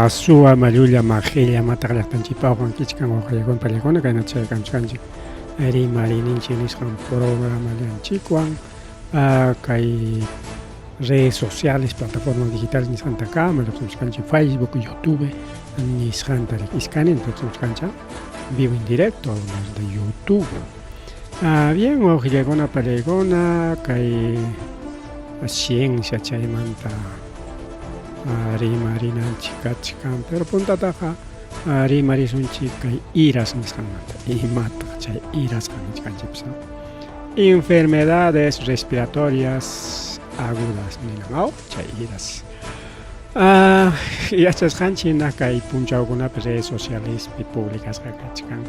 Suwa mallulla maqilla mataq llaqtanchikpa awqan kichkan wawqaykuna pallaykuna kayna chaykamchkanchik rimariyninchik nisqan programallanchikwan kay redes sociales, plataformas digitales nisqantakama lluqsimuchkanchik Facebook, YouTube nisqanta iskayninta lluqsimuchkanchik vivo en directo desde YouTube. Bien, wawqillaykuna pallaykuna kay ciencia chaymanta rimarinanchik kachkan, pero puntataqa rimarisunchik kay iras nisqanmanta. Imataq chay irasqa nichkanchikpas? Enfermedades respiratorias agudas ninan, chay iras. Yachasqanchik hina kay punchawkunapi redes socialespi publicasqa kachkan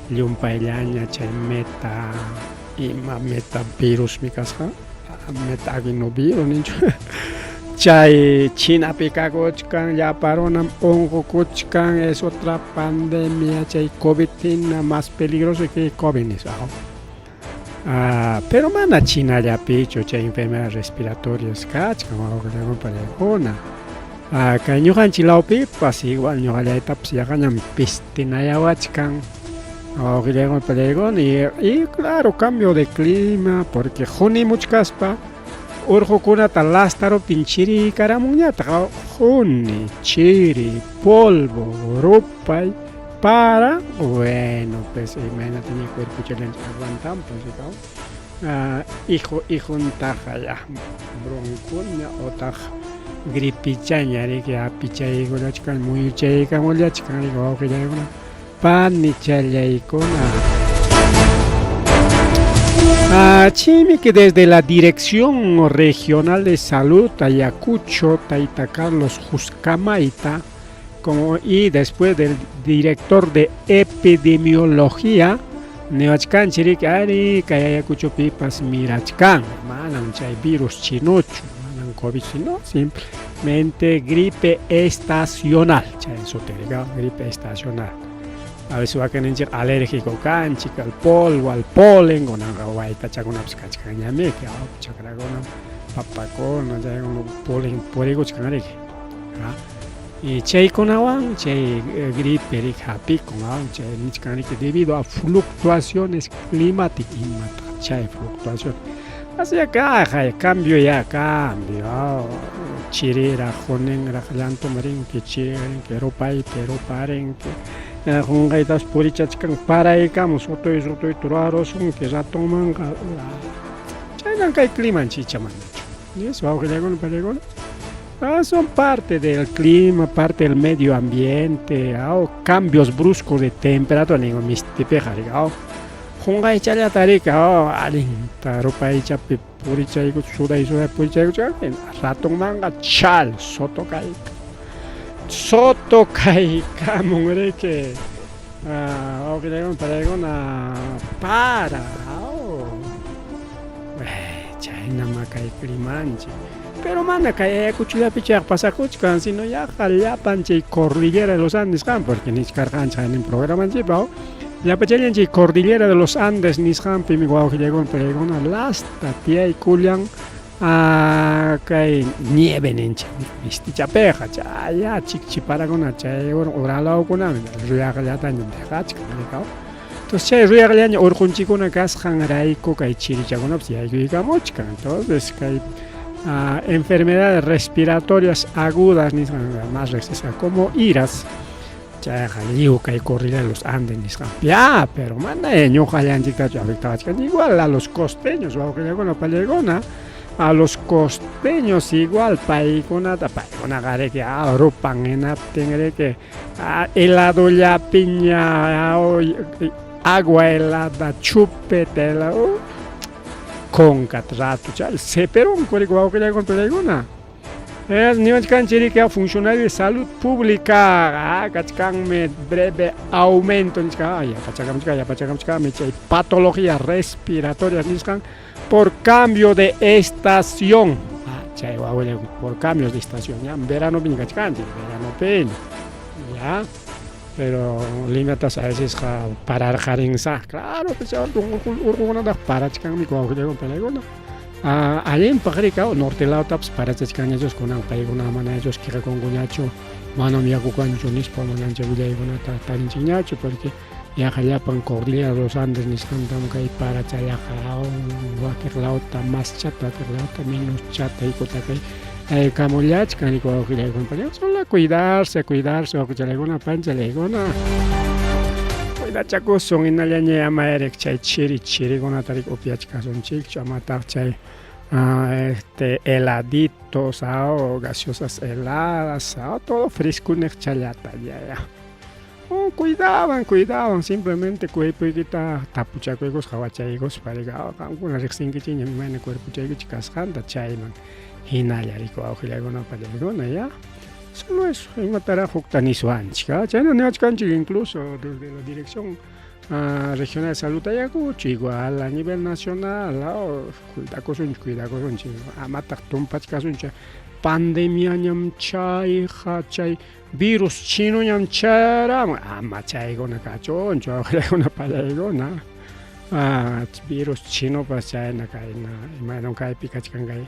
llumpayllaña chay meta ima meta virusmi kasqa, meta adenovirus ninchu chay Chinapi kakuchkan, llapa runam unqukuchkan, es otra pandemia chay COVID hina más peligroso que COVID nispa. Pero mana Chinallapichu chay enfermedades respiratorias kachkan, wawqillakuna pallaykuna. Kay ñuqanchik lawpipas igual ñuqallaytapas yaqañam pistinayawachkan, wawqillaykuna pallaykuna, y claro, cambio de clima, porque qunimuchkaspa urqukunata lastaruptin chiriykaramunñataq, quni, chiri, polvo, rupay, para, bueno, pues imaynataña cuerpochallanchik aguantan, pues hijo hijuntaqa ya broncoña otaq gripichaña riki apichaykullachkan, muyuchaykamullachkan riki wawqillaykuna panichallaykuna. Chaymi que desde la Dirección Regional de Salud Ayacucho, Taita Carlos Juscamaita, como y después del director de epidemiología, niwachkanchik riki ari kay Ayacuchopipas mirachkan, manam chay virus chinochu, manam COVID sino simplemente gripe estacional, chay suti gripe estacional. A veces wakinninchik alérgico kanchik al polvo, al polen, kunanqa waytachakunapas kachkanñamiki, chakrakuna, papakuna, chaykuna polen purikuchkan riki. Y chaykunawan chay gripe riki hapikun, chay nichkan riki debido a fluctuaciones climáticas, imataq chay fluctuación. Así acá cambio ya, cambio, chiriraq, quninraq, llantuma rinki, chiririnki, rupaypi ruparinki, qunqaytapas purichachkan paraykamun sutuy sutuyta rurarusunki ratonmanqa, chaynan kay climanchik icha manachu. Eso, wawqillaykuna pallaykuna. Son parte del clima, parte del medio ambiente, cambios bruscos de temperatura, ningo mistipiqa riki, qunqaychallata riki, allinta rupaychapi purichaykuch, suday suday purichaykuchkan, ratonmanqa chal sotokayka, sotokaykamun riki, wawqillaykuna pallaykuna para, chaynama kay climanchik. Pero mana kay Ayacuchollapichu pasakuchkan, sino yaqa llapan chay cordillera de los Andes nisqan, porque nichkarqanchik hanin programanchikpa, llapachallan chay cordillera de los Andes nisqanpimi wawqillaykuna pallaykuna lasta tiyaykullan kay nieve ninchik mistichapiqa, chaya chikchiparakuna chay uralawkunami ruyaqllataña dejachkan. Entonces chay ruyaqllaña urqunchikkuna kasqanrayku kay chirichakunapas yaykuykamuchkan. Entonces kay enfermedades respiratorias agudas nisqan más reqsisqa como IRAS, chayqa lliw kay cordillera de los Andes nisqanpi, ya, pero mana ñuqallanchiktachu afectawachkan, igual a los costeños, wawqillaykuna pallaykuna, a los costeños igual paykunata, paykunaqa riki rupan hinaptin riki heladollapiña, agua helada, chupete helado, kunkat rato chay seperunku riki wawqillaykuna pallaykuna. Niwachkanchik riki funcionario de salud pública kachkanmi breve aumento nichkan, yapachakamuchkan, yapachakamuchkanmi chay patología respiratorias nisqan por cambio de estación. Chay wawqillaykuna por cambios de estación, ya veranopiña kachkanchik, veranopiña, ya. Pero Limatas a veces pararqarinsa, claro, pues urqukunataqa parachkanmi wawqillaykuna pallaykuna. Allinpaq riki norte lawtapas parachachkanñachus kunan paykuna mana ellos quejakunkuñachu. Manam yaku kanchu nispa mana ancha willaykunata tarinchikñachu porque yaqa llapan Cordillera de los Andes nisqantam kay parachallaqa wakiq lawta maschata wakiq lawta menuschata hikuta kay kamullachkan riki wawqillaykuna solo cuidarse cuidarse wawqichallaykuna panchallaykuna cuidachakusun hinallaña ama erik chay chiri chirikunata riki upyachkasunchikchu amataq chay este heladitos o gaseosas heladas todo fresco niqchallata ya ya oh, cuidaban cuidaban simplemente cuerpoykita tapuchakuykuspa qhawachaykuspa riki qamkuna riqsinkichikña imayna cuerpochaykichik kasqanta chayman hinalla riki wawqillaykuna pallaykuna ya solo eso imataraq hukta niswanchik chayna niwachkanchik incluso desde la dirección regional de salud Ayacucho igual a nivel nacional cuidakusunchik cuidakusunchik amataq tumpachkasunchik pandemiañam chayqa chay virus chinoñam chayaramun ama chaykuna kachunchu wawqillaykuna pallaykuna virus chinopas chayna kayna imaynam kaypi kachkan kay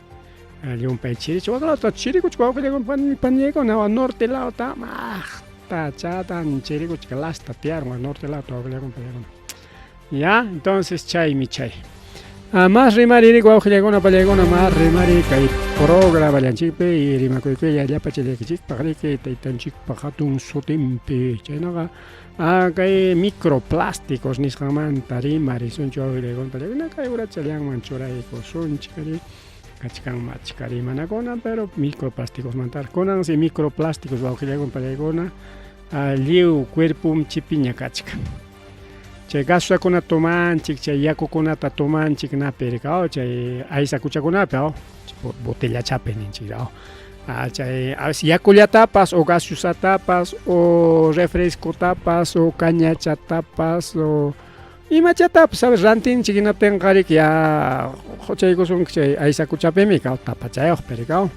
llumpay chiricha wak lawta chirikuchka wawqillaykuna panillaykuna norte lawta maqta chatan chirikuchka lasta tiyarun norte lawta wawqillaykuna pallaykuna ya entonces chaymi chay más rimariri wawqillaykuna pallaykuna más rimari kay programallanchikpi y rimakuykuy llapa chayaykichikpaq riki taytanchikpaq hatun sutinpi chaynaqa kay microplásticos nisqanmanta rimarisunchik wawqillaykuna pallaykuna kay urachallanman churaykusunchik ari kachkan achka rimanakuna pero microplásticosmanta kunansi microplásticos wawqillaykuna pallaykuna lliw cuerponchikpiña kachkan chay gaseosakuna tomanchik chay yakukunata tomanchik napi rikaw chay aysakuchakunapi botellachapi ninchik chay a veces yakullatapas o gaseosatapas o refrescotapas o cañachatapas o imachatapas sabes rantinchik hinaptinqa riki ya quchaykusunki chay aysakuchapimi tapachayuqpi rikaw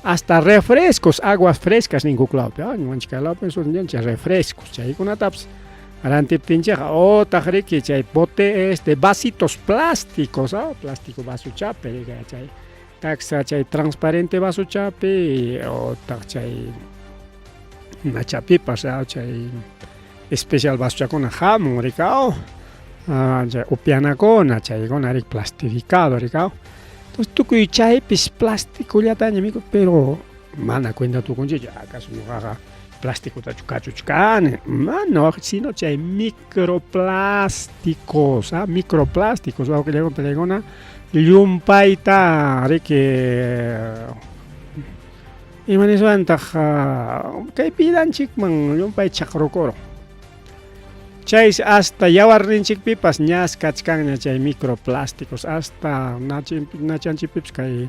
hasta refrescos aguas frescas ninku huk lawpi ñuqanchik kay lawpi sutinchik refrescos chaykunatapas rantiptinchikqa otaq riki chay bote este vasitos plásticos plástico vasochapi chay taksa chay transparente vasochapi otaq chay imachapipas chay especial vasochakuna hamun rikaw chay upianakuna chaykuna riki plastificado rikaw entonces tukuy chaypis plastikullataña miku pero mana cuenta tukunchikchu acaso ñuqaqa plasticutachu kachuchkani mana sino chay microplásticos microplásticos wawqillaykuna pallaykuna llumpayta riki ima niswantaq kay vidanchikman llumpay chaqrukurun chaysi hasta yawarninchikpipas ñas kachkanña chay microplásticos hasta nachanchikpipas kay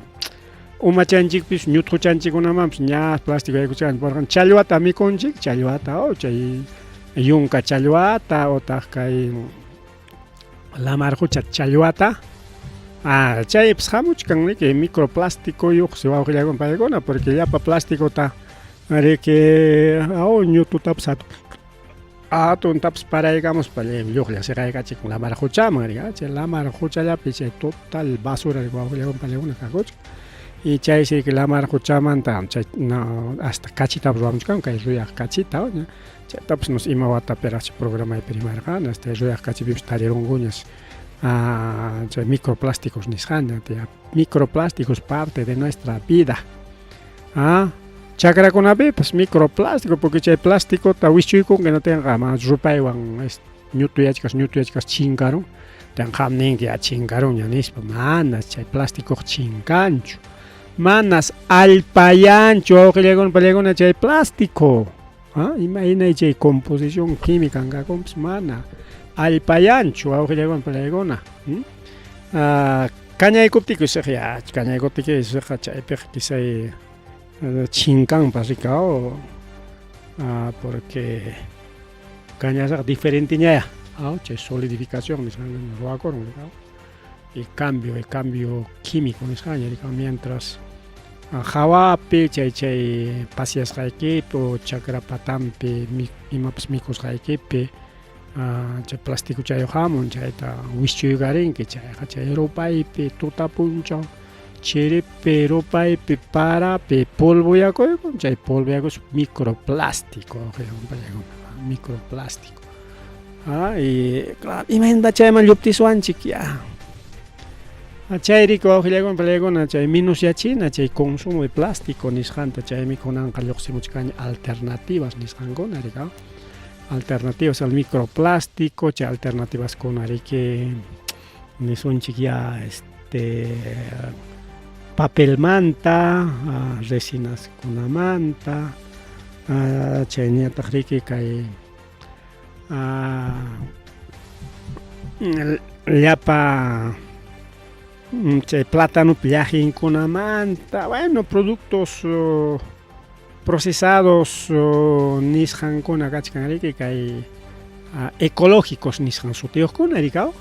umachanchikpis ñutquchanchikkunamanpas ña plástico yaykuchkan por challwata mikunchik challwata o chay yunka challwata otaq kay lamar qucha challwata chaypas hamuchkan riki microplasticoyuqsi wawqillaykuna paykuna porque llapa plasticota riki ñututapas hatuntapas paraykamuspa lluqlla siqaykachikun lamar quchaman riki chay lamar quchallapi chay total basura wawqillaykuna pallaykuna kakuchkan y chaysi riki lamar quchamanta chay hasta kachitapas ruwamuchkanku kay ruyaq kachita chaytapas no sé ima watapiraqchi programaypi rimarqani hasta ruyaq kachipipas tarirunkuñas chay microplásticos nisqanta microplásticos parte de nuestra vida chakrakunapipas microplástico porque chay plasticota wischuykunki hinaptinqa mana rupaywan ñutuyachkas ñutuyachkas chinkarun qam ninki ya chinkarunña nispa manas chay plásticoqa chinkanchu manas allpayanchu wawqillaykuna pallaykuna chay plástico imaynay chay composición química kakunpas mana allpayanchu wawqillaykuna pallaykuna kañaykuptiki ya kañaykuptiki chaypiqa quizá chinkanpas rikaw porque cañasaqa diferenteñaya chay solidificación nisqan ruwakurun rikaw y cambio el cambio químico nisqaña rikaw mientras hawapi chay chay paseasqaykipi o chakra patanpi imapas mikusqaykipi chay plástico chayuq hamun chayta wischuykarinki chayqa chay rupaypi tuta punchaw Chiripi, rupaypi, parapi polvoyakuykun, chay polvoyakus microplástico, microplástico. Ah, y claro, imaynata chayman lluptiswanchik ya. Chayrayku wawqillaykuna palaykuna chay minusyachina chay consumo de plástico nisqanta chaymi kunanqa lluqsimuchkaña alternativas nisqankuna rika. Alternativas al microplástico, chay alternativas riki nisunchik ya este papelmanta, resinaskunamanta, chayñataq riki kay llapa chay platanopi llaqinkunamanta, bueno, productos procesados nisqankuna kachkan riki kay ecológicos nisqan sutiyuqkuna rikaw.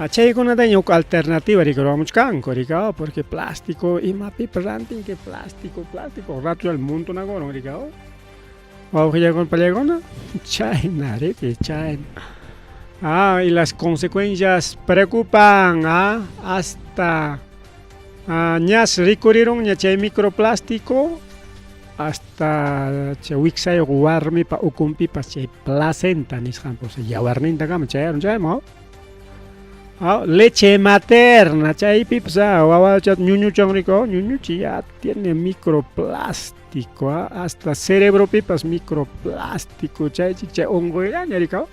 Chaykunataña huk alternativa riki ruwamuchkanku rikaw, porque plástico imapipas rantinki plástico, plástico ratollal montonakurun rikaw. Wawqillaykuna pallaykuna chayna riki chayna. Ah, y las consecuencias preocupan, ah, hasta ñas rikurirunña chay microplástico hasta chay wiksayuq warmipa ukunpipas chay placenta nisqanpas yawarnintakama chayarun chayman. Ah, leche materna chaypipas wawacha ñuñuchan rikaw ñuñuchi ya tiene microplástico, hasta cerebropipas microplástico chaychik chay unquyllaña rikaw.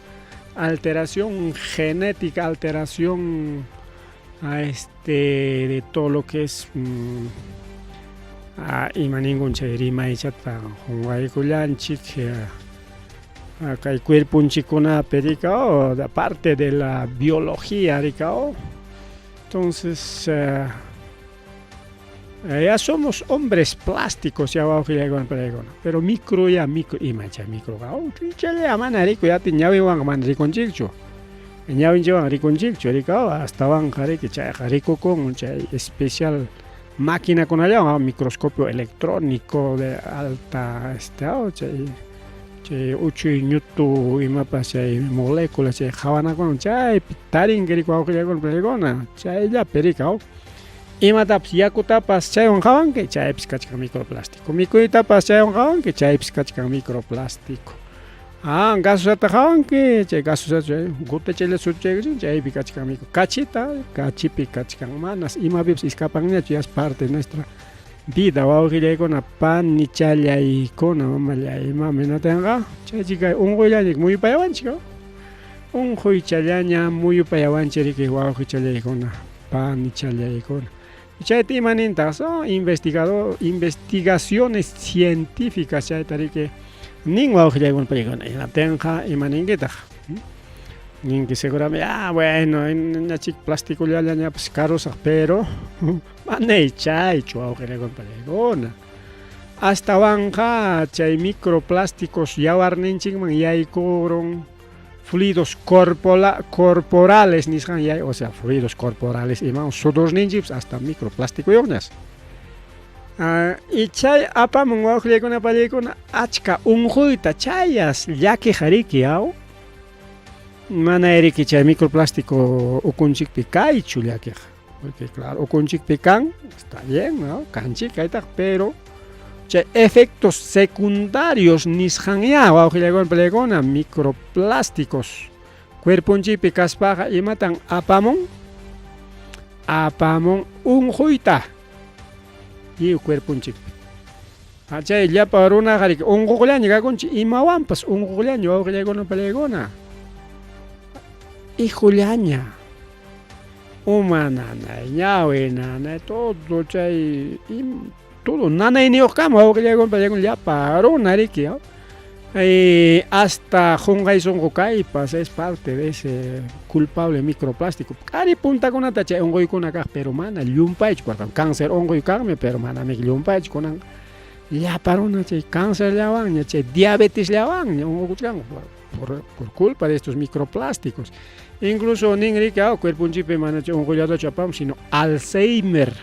Alteración genética, alteración a este de todo lo que es ima ninkun chay rimaychata qunqaykullanchik kay cuerponchikkunapi rikaw, aparte de la biología rikaw. Entonces ya somos hombres plásticos ya wawqillaykuna palaykuna, pero micro ya micro ima chay microqa uchuychalla mana rikuy atin ñawinwanqa mana rikunchikchu, ñawinchikwanqa rikunchikchu rikaw, astawanqa riki chayqa rikukun chay especial maquinakunallawan microscopio electrónico de alta este chay chay uchuy ñutu imapas chay molécula chay qhawanakuna chaypi tarinki riki wawqillaykuna palaykuna chayllapi rikaw. Imatapas yakutapas chaywan qhawanki chaypis kachkan microplástico, mikuytapas chaywan qhawanki chaypis kachkan microplástico. Ah, gaseosata qhawanki chay gaseosata chay gotachalla suchaykuchin chaypi kachkan micro, kachita kachipi kachkan, manas imapipas escapanñachu, ya es parte de nuestra vida wawqillaykuna panichallaykuna mamallay imami natinqa chaychika unquyllaña muyupayawanchik unquychallaña muyupayawanchik riki wawqichallaykuna panichallaykuna. Chayta ima nintaq son investigador investigaciones científicas chayta riki nin wawqillaykuna paykuna hinaptinqa ima ninkitaq ninki seguramente ah bueno ñachik plastikullallañapas karusaq pero manay chaychu wawqillaykuna paykuna. Astawanqa chay microplásticos yawarninchikman yaykurun fluidos corporales nisqan yay, o sea fluidos corporales iman sudorninchikpas hasta microplasticuyuqñas. Y chay apamun wawqillaykuna pallaykuna achka unquyta chayas llakiqa riki aw mana riki chay microplástico ukunchikpi kaychu llakiqa, porque claro ukunchikpi kan está bien, ¿no? Kanchik kaytaq, pero chay efectos secundarios nisqanya wawqillaykuna pallaykuna microplásticos cuerponchikpi kaspaqa imatan apamun apamun unquyta lliw cuerponchikpi. Chay llapa runaqa riki unquqllaña kakunchik imawanpas unquqllaña wawqillaykuna pallaykuna hijullaña uma nanay, ñawi nanay, todo chay todo nanayniyuqkama wawqillaykuna pallaykuna llapa runa riki hasta qunqay sunqu kaypas es parte de ese culpable microplástico. Qhari puntakunata chay unquykuna kaq pero mana llumpaychu karqan, cáncer unquy kanmi pero manami llumpaychu kunan llapa runa chay cancerllawanña chay diabetesllawanña unqukuchkanku por culpa de estos microplásticos. Incluso nin riki cuerponchikpi mana chay unquyllatachu apamun sino Alzheimer,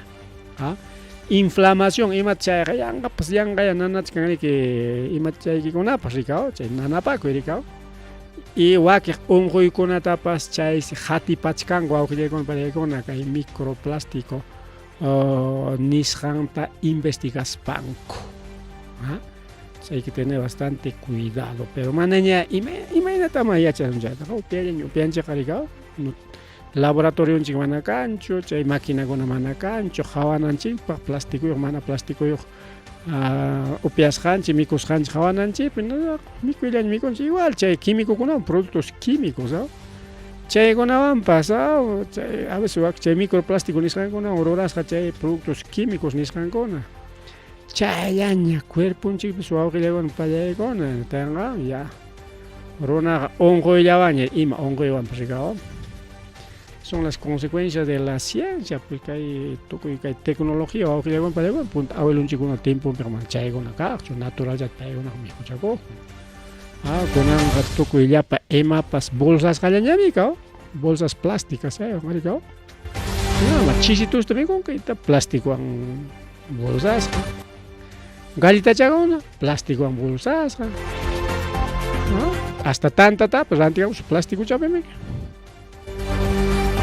inflamación imata chayqa yanqapas yanqalla nanachkan riki imata chaykikunapas rikaw chay nanapakuy rikaw. Y wakiq unquykunatapas chaysi qatipachkanku wawqillaykuna panaykuna kay microplástico. Nisqanta investigaspanku. Hay que tener bastante cuidado, pero manaña imaynatama yachasun chaytaqa upiallaña upianchikqa rikaw laboratorionchik mana kanchu, chay maquinakuna mana kanchu, qawananchikpaq plasticuyuq mana plasticuyuq upiasqanchik mikusqanchik qawananchikpi mikuyllaña mikunchik igual chay químicokunawan productos químicos chaykunawanpas chay a veces chay microplástico nisqankunawan rurasqa chay productos químicos nisqankuna chayllaña cuerponchikpis wawqillaykuna pallaykuna tanqa ya runaqa unquyllawanña ima unquywanpas rikawan son las consecuencias de la ciencia pues kay tukuy kay tecnología wawqillaykuna pallaykuna punta abuelonchikkuna tiemponpiqa mana chaykuna kaqchu naturalllata paykunaqa mikhuchakuqku ah kunanqa tukuy llapa imapas bolsasqallañami kaw bolsas plásticas rikaw kunanqa chisitusta mikhunku plásticowan bolsasqa galletachakuna plásticowan bolsasqa hasta tantatapas rantikamus plásticochapimi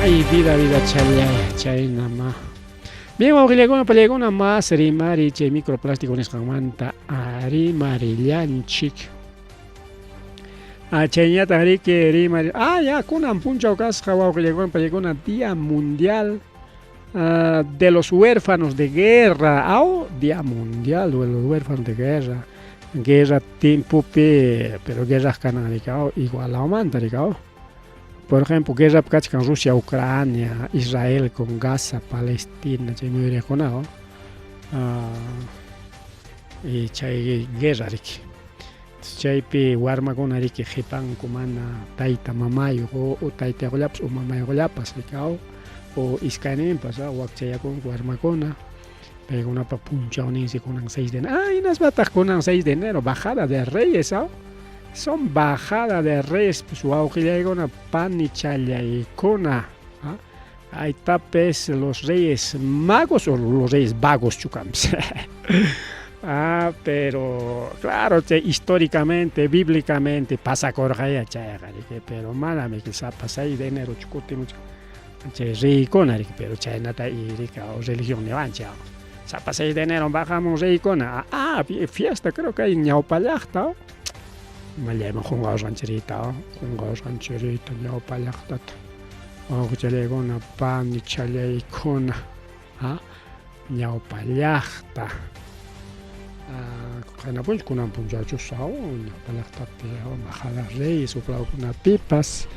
ay vida vida challay chaynama bien wawqillaykuna pallaykuna mas rimari chay microplástico nisqanmanta rimarillanchik chayñataq riki rimari ah ya kunan punchaw kasqa wawqillaykuna pallaykuna día mundial de los huérfanos de guerra aw día mundial de los huérfanos de guerra guerra tiempopi pero guerraq kanan riki aw igualawmanta riki aw por ejemplo guerrapi kachkan Rusia Ucrania Israel con Gaza Palestina chay muyuriqkuna aw y chay guerra riki chaypi warmakuna riki qhipanku mana tayta mamayuq o taytayuqllapas o mamayuqllapas riki aw o iskayninpas wakchayakunku warmakuna paykunapa punchawninsi kunan 6 de enero ah hinaspataq kunan 6 de enero bajada de reyes aw son bajada de reyes pues wawqillaykuna panichallaykuna aytapis los reyes magos o los reyes vagos chukanpis ah pero claro chay históricamente bíblicamente pasakurqaya chayqa riki pero manami sapa 6 de enero kutimuchkan chay reykuna riki pero chaynata riki religión niwanchik sapa 6 de enero bajamun reykuna ah fiesta creo que hay ñawpa llaqta mallayman qunqawasqanchirita qunqawasqanchirita ñawpa llaqtata wawqichallaykuna panichallaykuna ñawpa llaqta qayna punchaw kunan punchawchus ñawpa llaqtapi bajada reyes huk lawkunapipas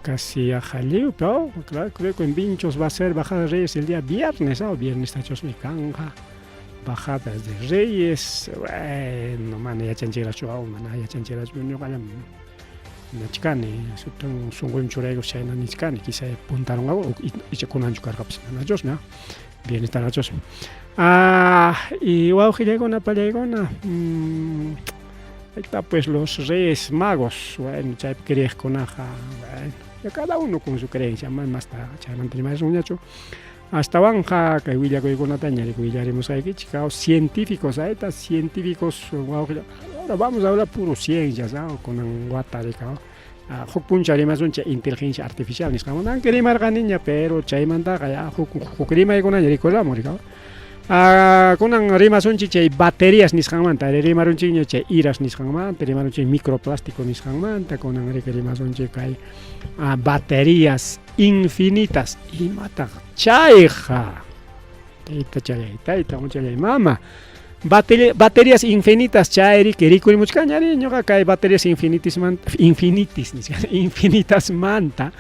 casi yaqa lliwpi claro creo que en Vinchos va a ser bajada reyes el día viernes viernestachusmi kanqa bajadas de reyes bueno mana yachanchikrachu mana yachanchikrachu ñuqallam nichkani sutun sunquyman churaykus chayna nichkani quizá puntarunqaku icha kunanchu karqapas manachusmi viernestaraqchusmi y wawqillaykuna pallaykuna ahí pues los reyes magos bueno chaypi creeqkunaqa bueno ya cada uno con su creencia mana masta chaymanta rimarisunñachu astawanqa kay willakuykunataña willarimusqaykichik científicos ahí científicos wawqilla ahora vamos a hablar puro ciencias kunan wata rika huk punchaw rimasunchik inteligencia artificial nisqanmanta aunque rimarqaniña pero chaymantaqa ya huk huk rimaykunaña rikuramun rika kunan rimasunchik chay baterías nisqanmanta rimarunchikña chay iras nisqanmanta rimarunchik microplástico nisqanmanta kunan riki rimasunchik kay baterías infinitas imataq chayqa taytachallay tayta quchallay mama baterías infinitas chay riki rikurimuchkanña ari ñuqa kay baterías infinitismanta infinitis infinitasmanta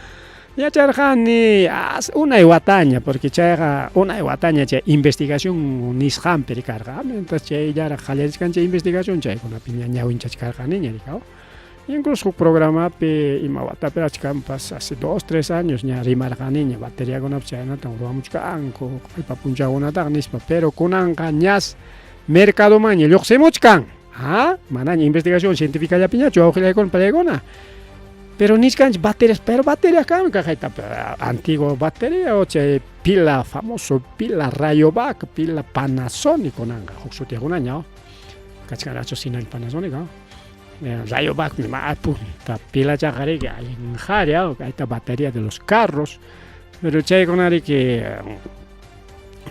yacharqani unay wataña porque chayqa unay wataña chay investigación nisqanpi rikarqa mientras chayllaraq qallarichkan chay investigación chaykunapi ña ñawinchachkarqaniña rikaw incluso huk programapi ima watapiraq kanpas hace 2 3 años ña rimarqaniña bateriakunapas chaynatam ruwamuchkanku qhipa punchawkunataqa nispa pero kunanqa ñas mercadomanña lluqsimuchkan manaña investigación cientificallapiñachu wawqillaykuna pallaykuna pero nichkanchik baterias pero bateria kanmi kaqayta antiguo bateria o chay pila famoso pila Rayovac pila Panasonic kunanqa huk sutiyuqkunaña kachkanraqchu sinal Panasonic Rayovac punta pilachaqa riki allin qhari kayta bateria de los carros pero chaykuna riki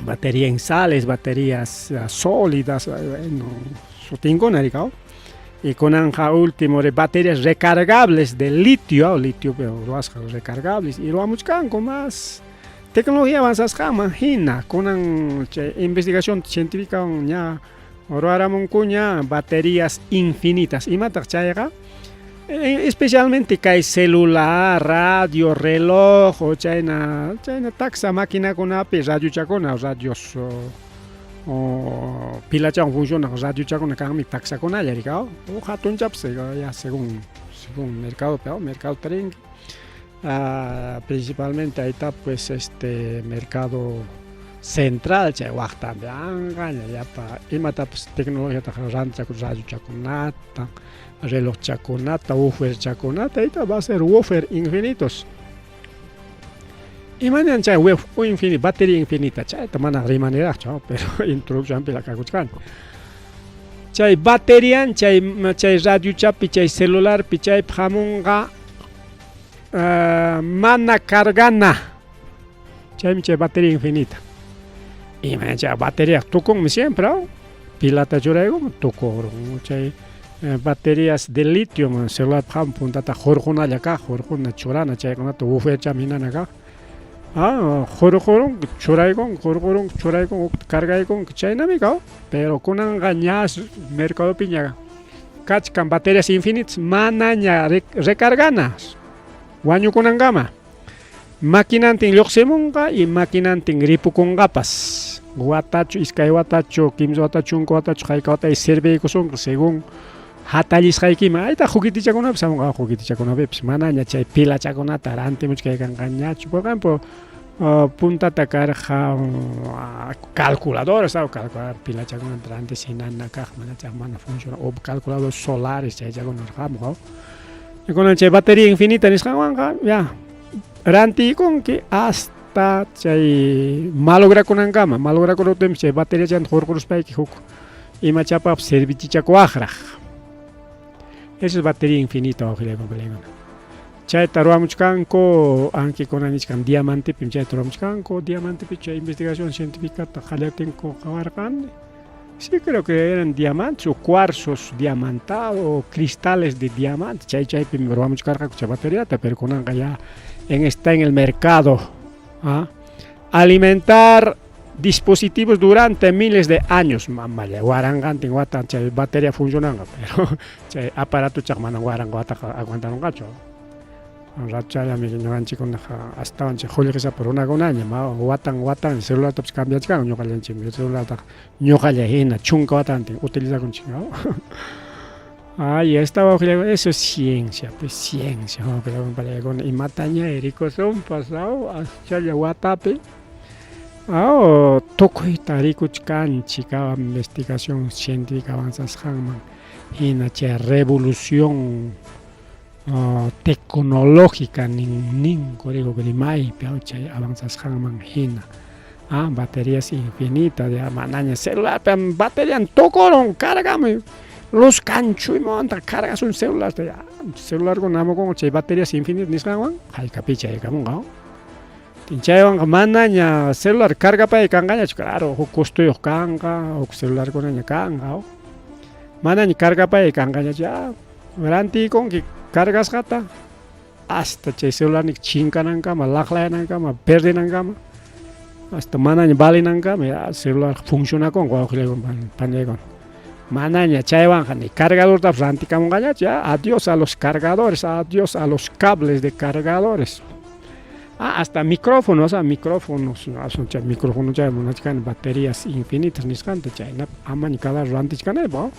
Batería en sales, baterías sólidas, bueno, sutinkuna rikaw. Y kunanqa último baterías recargables de litio, litio ruwasqa recargables y ruwamuchkanku más tecnología avanzasqanman hina. Kunan chay investigación científica ña ruwaramunkuña baterías infinitas. Imataq chayqa? Especialmente kay celular, radio, reloj o chayna chayna taksa maquinakunapi radiochakuna, radios o pilachawan funcionaq radiochakuna kanmi taksakunalla rikaw o hatunchapas ya según según mercadopi mercado tarinki. Principalmente ahí está pues este mercado central chay waqtanpi anqaña llapa imatapas tecnologiataqa rantichaku radiochakunata, relojchakunata, wooferchakunata, ahí va a ser woofer infinitos. Imanan chay web infinita, batería infinita, chayta mana rimaniraqchu, pero introduccionpi la kakuchkani. Chay baterian, chay chay radiochapi, chay celularpi, chaypi hamunqa mana cargana. Chaymi chay batería infinita. Ima chay batería tukunmi siempre, pilata churaykun tukurun. Chay baterías de litio celular ham puntata hurqunalla kaq, hurquna churana chaykunata wooferchami hinana kaq. Hurqurun churaykun, hurqurun churaykun, cargaykun, chaynami kaw. Pero kunanqa ña mercadopiña kachkan baterías infinitas manaña recarganas wañukunankama. Maquinantin lluqsimunqa y maquinantin ripukunqapas. Watachu, iskay watachu, kimsa watachu, chunka watachu, hayka wata serviykusunqa según hatallisqaykiman. Ayta juguetichakunapis hamunqa juguetichakunapipis manaña chay pilachakunata rantimuchkaykanqañachu. Por ejemplo, puntata karqa calculadoras, calculadora pilachakunata rantis hinana kaq mana chay mana funciona o calculadores solares chaychakuna hamuq. Kunan chay batería infinita nisqanwanqa ya rantiykunki hasta chay malograkunankama, malograkuruptinpas chay bateria chanta hurquruspayki huk imachapaqpas servichichakuwaqraq. Eso es batería infinita, wawqillaykuna. Chayta ruwamuchkanku, ankikuna nichkan diamantepim chayta ruwamuchkanku, diamantepi chay investigación científica qallartinku qawarqani. Sí, creo que eran diamantes o cuarzos diamantados o cristales de diamante. Chay chaypim ruwamuchkarqaku chay bateriata, pero kunanqa ya está en el mercado. ¿Ah? Alimentar dispositivos durante miles de años. Mamalla, waranqantin wata chay batería funcionanqa, pero chay aparatochaq mana waranqa wataqa aguantanunqachu. Rachallami ñuqanchikkunaqa astawan chay qullqisapa runakunaña watan watan celulartapas cambiachkan ñuqallanchikmi celulartaqa ñuqalla hina chunka watantin utilizakunchik. Ay, esta eso es ciencia, pues ciencia, imataña rikusunpas, aschalla watapi. Tukuyta rikuchkanchik investigación científica avanzasqanman hina chay revolución tecnológica nin ninku rimaypi chay avanzasqanman hina. Baterías infinitas, ya manaña celular, batería tukurun, cargamuy. Luz kanchuymanta cargasun celular, ya celular hamukunqa chay baterías infinitas nisqanwan haykapi chaykamunqa. Chaywanqa manaña celular cargapay kanqañachu, claro, huk costuyuq kanqa, huk celularkunaña kanqa. Manaña cargapay kanqañachu, ya rantiykunki cargasqata hasta chay celularniki chinkanankama, laqlayanankama, perdinankama, hasta manaña valinankama ya celular funcionakunqa wawqillaykuna panillaykuna. Manaña chaywanqa ni cargadortapas rantikamunqañachu, ya adiós a los cargadores, adiós a los cables de cargadores. Hasta micrófonos, micrófonos, chay micrófono chay munachkani baterías infinitas nisqanta chaynapi amaña cada rantichkanaypaq.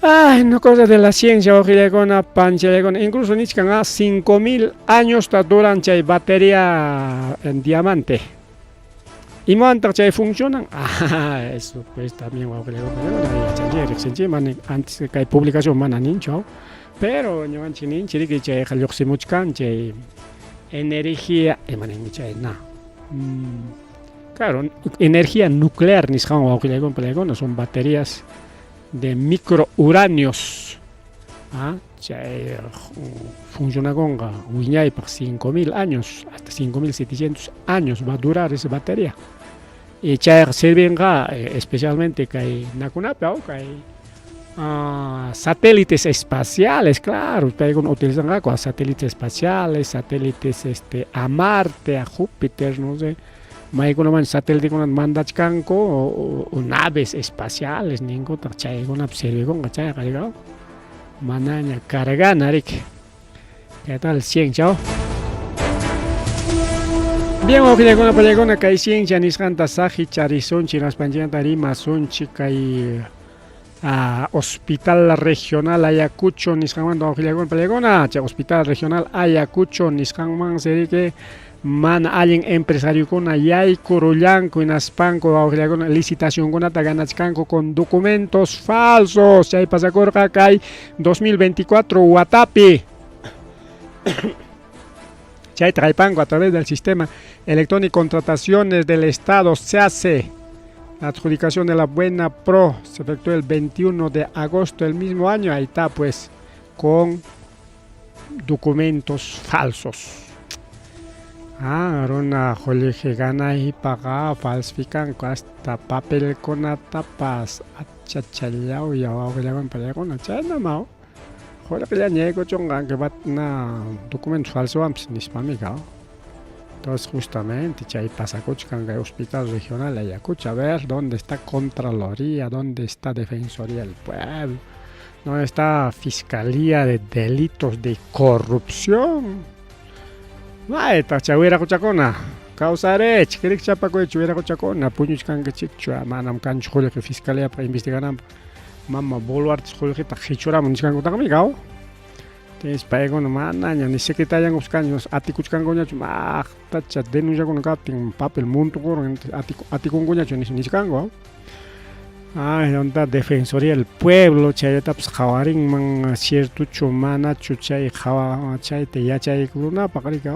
Ay, no, cosa de la ciencia, wawqillaykuna, panchallaykuna, incluso nichkan 5000 años duran chay batería en diamante. Imawantaq chay funcionan? Eso pues también wawqillaykuna yachanchik, riqsinchik, mana antes kay publicación mana ninchu, pero ñuqanchik ninchik riki chayqa lluqsimuchkan chay energía, ima ninmi chay na. Claro, energía nuclear nisqanwan wawqillaykuna, panillaykuna, son baterías de microuranios. Chay funcionakunqa wiñaypaq 5000 años hasta 5700 años va a durar esa batería. Y chayqa sirvinqa especialmente kay nakunapi kay satélites espaciales, claro, paykuna utilizanqaku satélites espaciales, satélites a Marte, a Júpiter, no sé, maykunaman satélitekunata mandachkanku o naves espaciales ninkutaq chaykunapi sirvikunqa chayqa riki manaña cargana riki. ¿Qué tal ciencia? Bien, wawqillakuna pallaykuna kay ciencia nisqanta saqicharisunchik hinaspanchikmanta rimasunchik kay Hospital Regional Ayacucho nisqanmanta wawqillakuna pallaykuna chay Hospital Regional Ayacucho nisqanmansi riki mana allin empresariokuna yaykurullanku hinaspanku wawqillakuna licitacionkunata ganachkanku con documentos falsos chay pasakurqa kay 2024 watapi. Chayta haypanku a través del sistema electrónico contrataciones del Estado se hace la adjudicación de la Buena Pro se efectuó el 21 de agosto del mismo año. Ahí está pues con documentos falsos. Runa qullqi ganaypaqqa falsificanku hasta papelkunatapas achachallawya wawqillawan pallaykuna chaynama qullqillaña yaykuchunqa na documentos falsowanpas nispami Entonces justamente chay pasakuchkan kay Hospital Regional Ayacucho. A ver, ¿dónde está Contraloría? ¿Dónde está Defensoría del Pueblo? ¿Dónde está Fiscalía de Delitos de Corrupción? Maytaq chay wiraquchakuna kawsarich kirikchapakuychu wiraquchakuna puñuchkankichikchu manam kanchu qullqi fiscaliapaq investigananpaq mama Boluarte qullqita qichuramun nichkankutaqmi kaw Entonces paykuna manaña ni secretariankupas kanchu atikuchkankuñachu maqtacha denunciakuna kaptin papel muntukurun atikunkuñachu nichkanku. Ay, ¿dónde Defensoría del Pueblo? Chayllatapas qhawarinman ciertochu manachu chay qhawa chayta yachaykunapaq riki.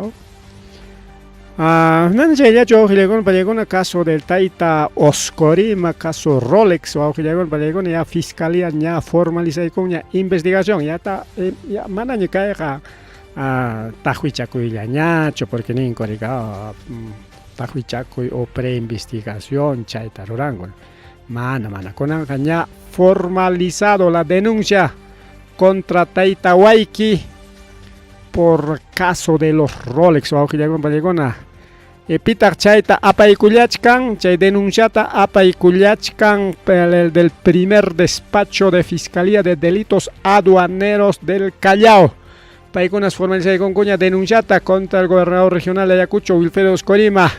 Mana chayllachu wawqillaykuna pallaykuna caso del tayta Oscorima, caso Rolex wawqillaykuna pallaykuna ya fiscalía ña formalizaykunña investigación ya ta ya manaña kayqa taqwichakuyllañachu porque ninku riki taqwichakuy o preinvestigación chayta ruranku. Mana, mana, kunanqa ña formalizado la denuncia contra tayta Wayki por caso de los Rolex wawqillaykuna pallaykuna. Pitaq chayta apaykullachkan, chay denunciata apaykullachkan del primer despacho de Fiscalía de Delitos Aduaneros del Callao. Paykunas formalizaykunkuña denunciata contra el gobernador regional de Ayacucho, Wilfredo Oscorima,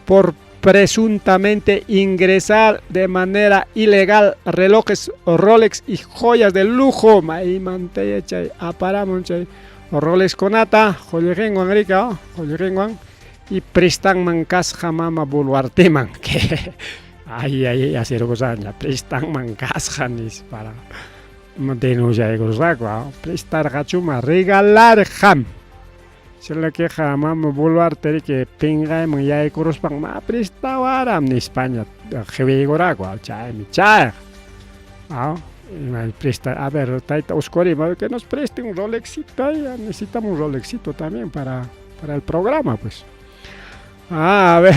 por presuntamente ingresar de manera ilegal relojes Rolex y joyas de lujo. Maymantaya chay aparamun chay Rolex kunata qullqinwan riki qullqinwan y prestanman kasqa mama Boluarteman. Ay, ay, asirkusqaña prestanman kasqa nispa denunciaykusqaku prestarqachuma regalarqam. Chaylakiqa mama Boluarte riki pinqayman yaykuruspan ma prestawaram nispaña qiwiykuraku chaymi chayqa. Presta, a ver, tayta Oscorima, que nos preste un Rolexito ahí, necesitamos un Rolexito también para el programa, pues. A ver,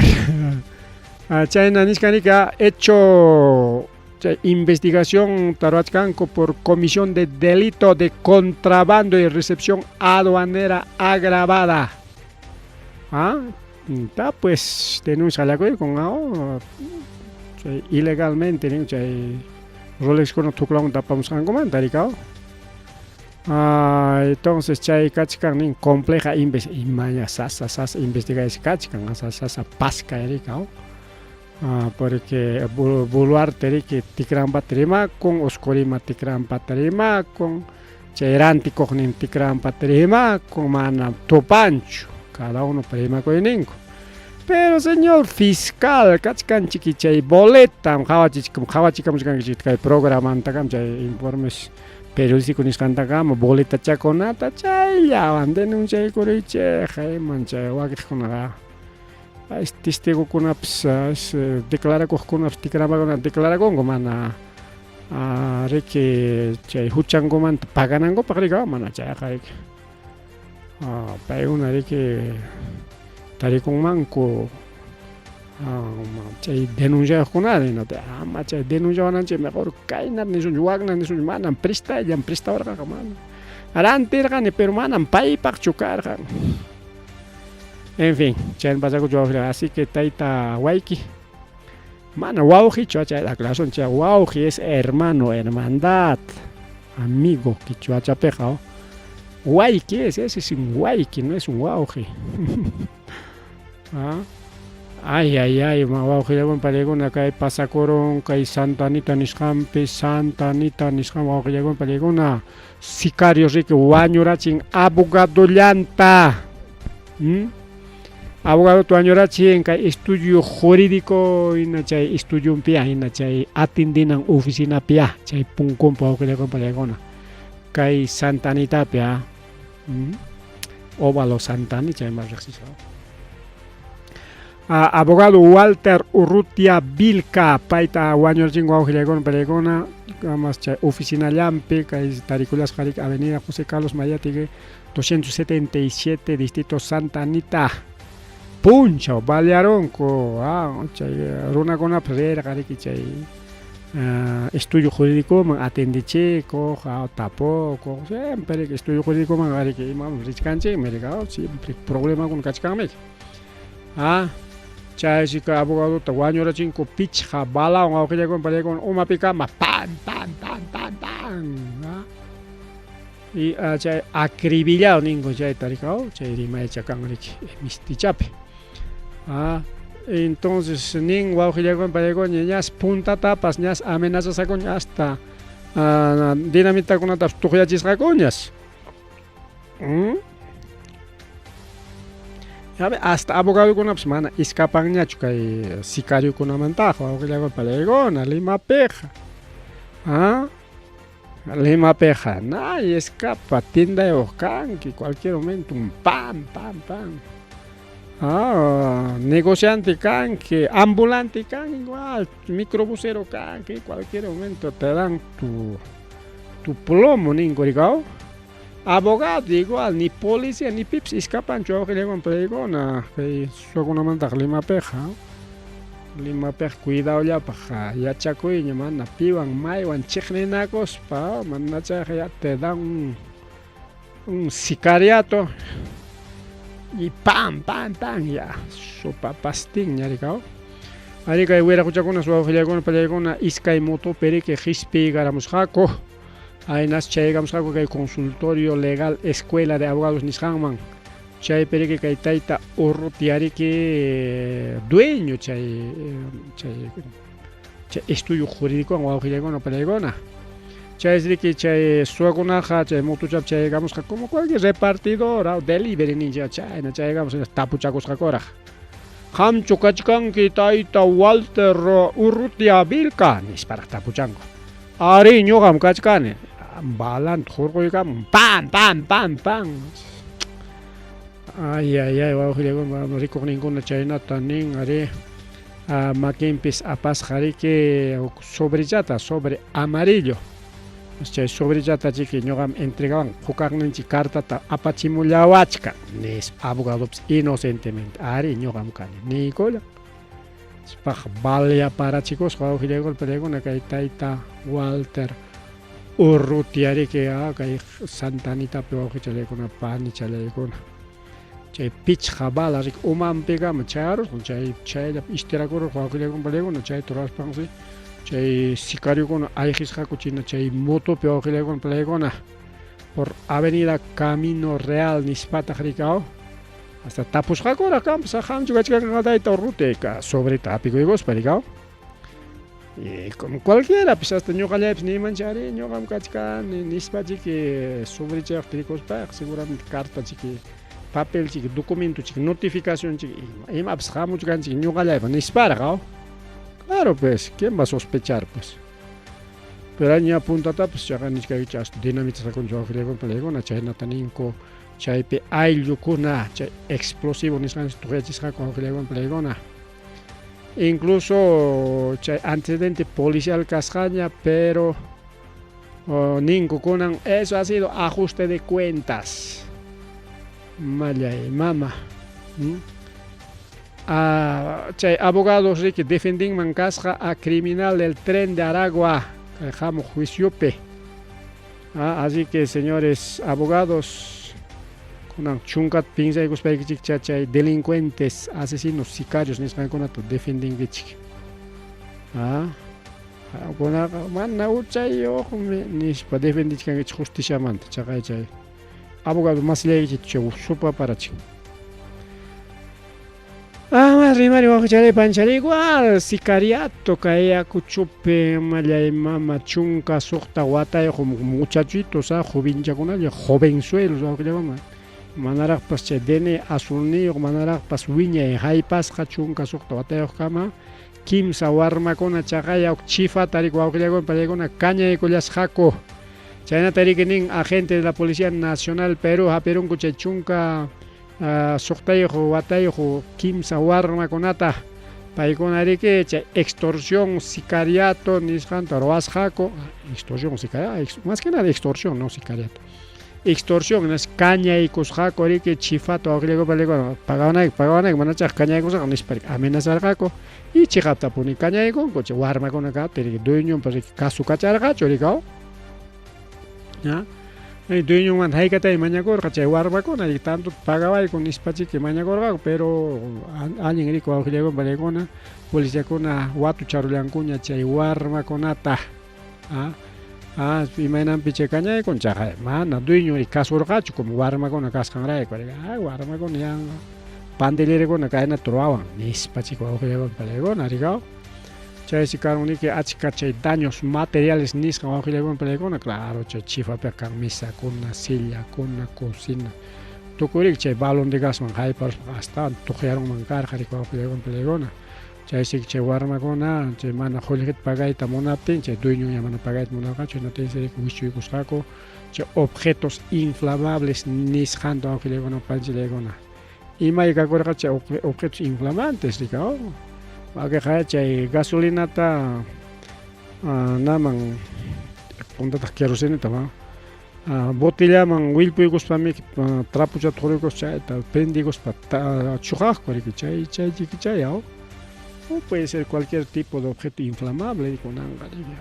chayna nichkanika hecho chay investigación ruwachkanku por comisión de delito de contrabando y recepción aduanera agravada. Está pues denuncia con ilegalmente chay Rolex kuna tuklawan tapamusqankumanta riki. Entonces chay kachkan nin compleja imaña sasa sasa investigación kachkan sasa sasa paska riki. Porque Boluarte riki tikranpata rimakun, Oscorima tikranpata rimakun, chay rantikuqnin tikranpata rimakun, mana tupanchu, cada uno rimakuyninku. Pero señor fiscal, kachkanchiki chay boleta, qhawachikamuchkankichik kay programantakama chay informes periodístico nisqantakama boletachakunata chayllawan denunciaykuruychik iman chay wakiqkunaqa testigokunapas declarakuqkunapas tikramakuna declarakunku mana Riki chay huchankumanta paganankupaq riki mana chayqa riki paykuna riki tarikunmanku chay denunciaqkuna ama chay denunciawananchik mejor kaynata nisunchik wakna nisunchik manam prestayllam prestawarqaqa mana rantirqani pero manam paypaqchu karqan. En fin, chayna pasakuchu wawqilla así que tayta wayki mana wawqichu chay aclaración chay wawqi es hermano, hermandad, amigo quichwachapiqa wayki es, ese es un wayki, no es un wawqi. ¿Ah? Ay, ay, ay, wawqillakuna pallaykuna kay pasakurun kay Santa Anita nisqanpi, Santa Anita nisqan wawqillakuna pallaykuna sicario riki wañurachin abogadollanta. ¿Mm? Abogadota wañurachin kay estudio jurídico hina chay estudiompiya hina chay atindinan oficinapiya chay punkunpi wawqillakuna pallaykuna kay Santa Anitapi ah. ¿Mm? Óvalo Santa Anita chayman riqsisqa. Abogado Walter Urrutia Vilca payta wañurachin wawqillaykuna pallaykuna kamas chay oficinallanpi kay tarikullasqa riki Avenida José Carlos Mariátegui 277 distrito Santa Anita punchaw balearonku chay runakunapas rirqa riki chay estudio jurídicoman atendichikuq tapukuq siempre riki estudio jurídicoman riki imaman richkanchikmi riki siempre problemakuna kachkanmi. Chaysi kay abogadota wañurachinku pichqa balawan wawqillakuna pallaykuna umapikama pam pam pam pam pam. Y chay acribillado ninku chayta riki chay rimaycha kan riki mistichapi. Entonces nin wawqillakuna pallaykuna ñas puntatapas ñas amenazasakuña hasta dinamitakunatapas tuqyachisqakuñas. Hasta abogadokunapas mana escapanñachu kay sicariokunamantaqa wawqillakuna pallaykuna Limapiqa. Limapiqa nay escapa tiendayuq kanki cualquier momento pam pam pam. Negociante kanki, ambulante kanki igual, microbusero kanki cualquier momento te dan tu plomo ninku rikaw. Abogado igual, ni policía ni pipas escapanchu wawqillakuna pallaykuna kay suwakunamantaqa Limapiqa. Limapiqa cuidadollapaq yachakuyña mana piwan maywan chiqninakuspa mana chayqa ya te dan un sicariato y pam pam pam ya sopapastinña rikaw. Arí kay wiraquchakunas wawqillakuna pallaykuna iskay motopi riki qispiykaramusqaku. Aynas chaykamusqaku kay consultorio legal escuela de abogados nisqanman. Chaypi riki kay tayta Urrutia riki dueño chay chay chay estudio jurídicowan wawqillaykuna pallaykuna. Chaysi riki chay suwakunaqa chay motochapi chaykamusqa como cualquier repartidor delivery ninchik chayna chaykamusqa tapuchakusqakuraq. Qamchu kachkanki tayta Walter Urrutia Vilca nisparaq tapuchanku. Arí, ñuqam kachkani. Balanta hurquykamun pam pam pam pam. Ay ay ay wawqillakuna rikuqninkuna chaynata nin arí makinpis apasqa riki huk sobrechata sobre amarillo. Chay sobrechata chiki ñuqam entregawan hukaqninchik cartata apachimullawachkan nispa abogadopas inocentemente arí ñuqam kani niykullan. Paq baleaparachikusqa wawqillakuna pallaykuna kay tayta Walter Urrutia riki kay Santa Anitapi wawqichallaykuna panichallaykuna. Chay pichqa bala riki umanpikama chayarusqa chay chayllapi istirakururqa wawqillaykuna pallaykuna chayta ruraspansi chay sicariokuna ayqisqaku china chay motopi wawqillaykuna pallaykuna por avenida Camino Real nispataq riki hasta tapusqakuraq kanpas qamchu kachkanqa tayta Urrutia sobreta hapikuykuspa rikaw. Y como cualquiera pues hasta ñuqallaypas niymanchik arí ñuqam kachkani nispa chiki sobrechayuq tarikuspaqa seguramente carta chiki papel chiki documento chiki notificación chiki imapas hamuchkanchik ñuqallaypa nisparaq. Claro pues, ¿quién va a sospechar pues? Pero ña puntatapas chaqa nichkaykichik hasta dinamitasqakunchik wawqillaykuna pallaykuna chaynata ninku chaypi ayllukuna chay explosivo nisqanchik tuqyachisqaku wawqillaykuna pallaykuna. Incluso chay antecedente policial kasqaña, pero ninku kunan eso ha sido ajuste de cuentas. Mallay mama. Chay abogados riki defendinman kasqa a criminal del tren de Aragua kay hamuq juiciopi. Así que señores abogados, kunan chunkat pinsaykuspaykichik chay delincuentes, asesinos, sicarios nisqankunata defendinkichik. Kunaqa mana huchayuqmi nispa defendichkankichik justiciamanta chaqay chay abogado masillaykichik chay supaparachin. Ama rimari wawqichalay panchalay igual sicariato kay Ayacuchopi mallay mama 16 watayuq muchachitos jovinchakunalla jovenzuelos wawqillakuna manaraqpas chay DNI azulniyuq manaraqpas wiñay haypasqa 16 watayuqkama kimsa warmakuna chaqaya chifata riki wawqillakuna pallaykuna kañaykullasqaku. Chaynata riki nin agente de la Policía Nacional Perú hapirunku chay 16 watayuq kimsa warmakunata paykuna riki chay extorsión sicariato nisqanta ruwasqaku. Extorsión sicariato, más que nada extorsión, no sicariato. Extorsión es kañaykusqaku riki chifata wawqillakuna pagawanayki pagawanayki manachaq kañaykusqa nispa amenazarqaku y chiqaptapuni kañaykunku chay warmakuna kaptin riki dueñonpas riki kasukacharqachu riki. Dueñonmanta haykatay mañakurqa chay warmakuna riki tanto pagawayku nispachiki mañakurqaku, pero allin riki wawqillakuna pallaykuna policiakuna watucharullankuña chay warmakunata. Imaynanpi chay kañaykun chaqay mana dueño riki kasurqachu como warmakuna kasqanrayku riki warmakuna yanqa pandillerakuna kaynata ruwawan nispachiki wawqillakuna pallaykuna riki. Chaysi karun riki achka chay daños materiales nisqan wawqillakuna pallaykuna, claro chay chifapiqa kan mesakuna, sillakuna, cocina tukuy riki chay balón de gasman hayparuspa astawan tuqyarunman karqa riki wawqillakuna pallaykuna. Chaysi chay warmakuna chay mana qullqita pagayta munaptin chay dueñoña mana pagayta munarqachu, hinaptinsi riki wischuykusqaku chay objetos inflamables nisqanta wawqillakuna panchillaykuna. Imay kakurqa chay objetos inflamantes riki. Wakiqa chay gasolinata naman puntataq queroseneta botellaman willpuykuspami trapuchata quriykuspa chayta prendikuspa chuqaqku riki chay chay chiki chay o puede ser cualquier tipo de objeto inflamable kunanqa riki.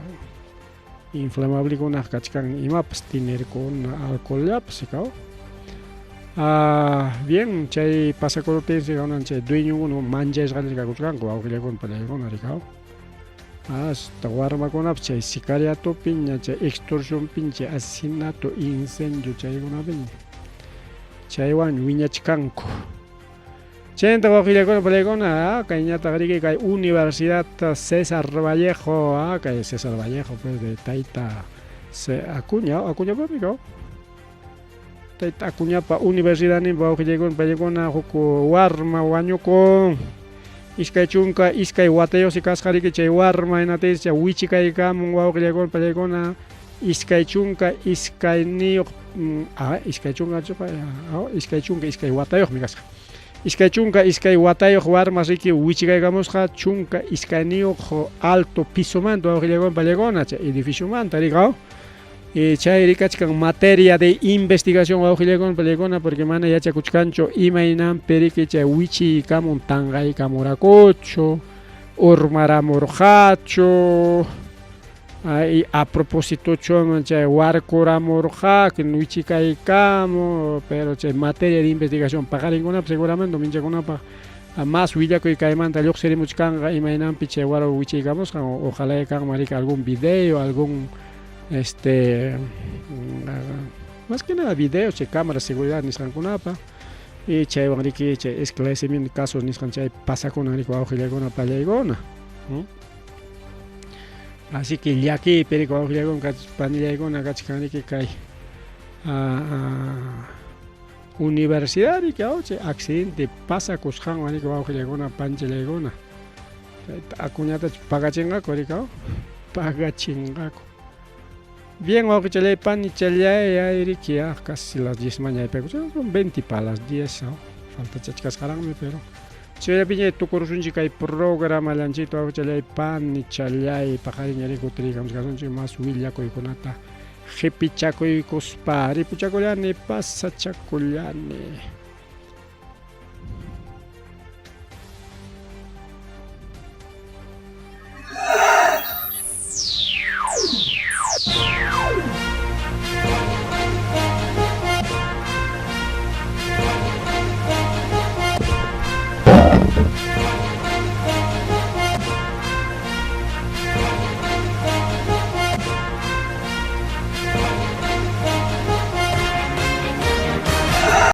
Inflamablekunaqa kachkan imapas tinerkuna alcohollapas riki. Bien, chay pasakuruptinsi kunan chay dueñokuna manchasqalla kakuchkanku wawqillakuna pallaykuna riki. Hasta warmakunapas chay sicariatopiña chay extorsionpiña chay asesinato, incendio chaykunapiña chaywan wiñachkanku. Chaynata wawqillakuna pallaykuna kayñataq riki kay Universidad César Vallejo, kay César Vallejo pues de tayta Acuña, Acuñapami kaw. Tayta Acuñapa universidadninpa wawqillakuna pallaykuna huk warma wañukun. 22 watayuqsi kasqa riki chay warma hinaptinsi chay wichikaykamun wawqillakuna pallaykuna 22 22 watayuqmi kasqa. 22 watayuq warma riki wichikaykamusqa 12 alto pisomanta wawqillakuna pallaykuna chay edificiomanta riki. Chay rikachkan materia de investigación wawqillakuna pallaykuna porque mana yachakuchkanchu imaynanpi riki chay wichiykamun tanqaykamurakuchu urmaramurqachu a propósitochu chay warkuramurqa wichikaykamu, pero chay materia de investigación paqarinkunapaq seguramente minchakunapaq más willakuy kaymanta lluqsirimuchkanqa imaynanpi chay warma wichiykamusqan. Ojalá kanman riki algún video, algún más que nada videos chay cámara de seguridad nisqankunapa y chaywan riki chay esclarecimiento casos nisqan chay pasakunan riki wawqillakuna pallaykuna. Así que llakiypi riki wawqillakuna panillaykuna kachkan riki kay universidad riki chay accidente pasakusqanwan riki wawqillakuna panchillaykuna. Acuñatachu pagachinqaku riki pagachinqaku. Bien, wawqichalay panichalay riki casi las 10 mañana son 20 para las 10 falta chachkasqaraqmi pero Chayllapiña tukurusunchik kay programallanchikta wawqichalláy panichalláy paqarinña kutiriykamuchkasunchik mas willakuykunata qipichakuykuspa ripuchakullani pasachakullani.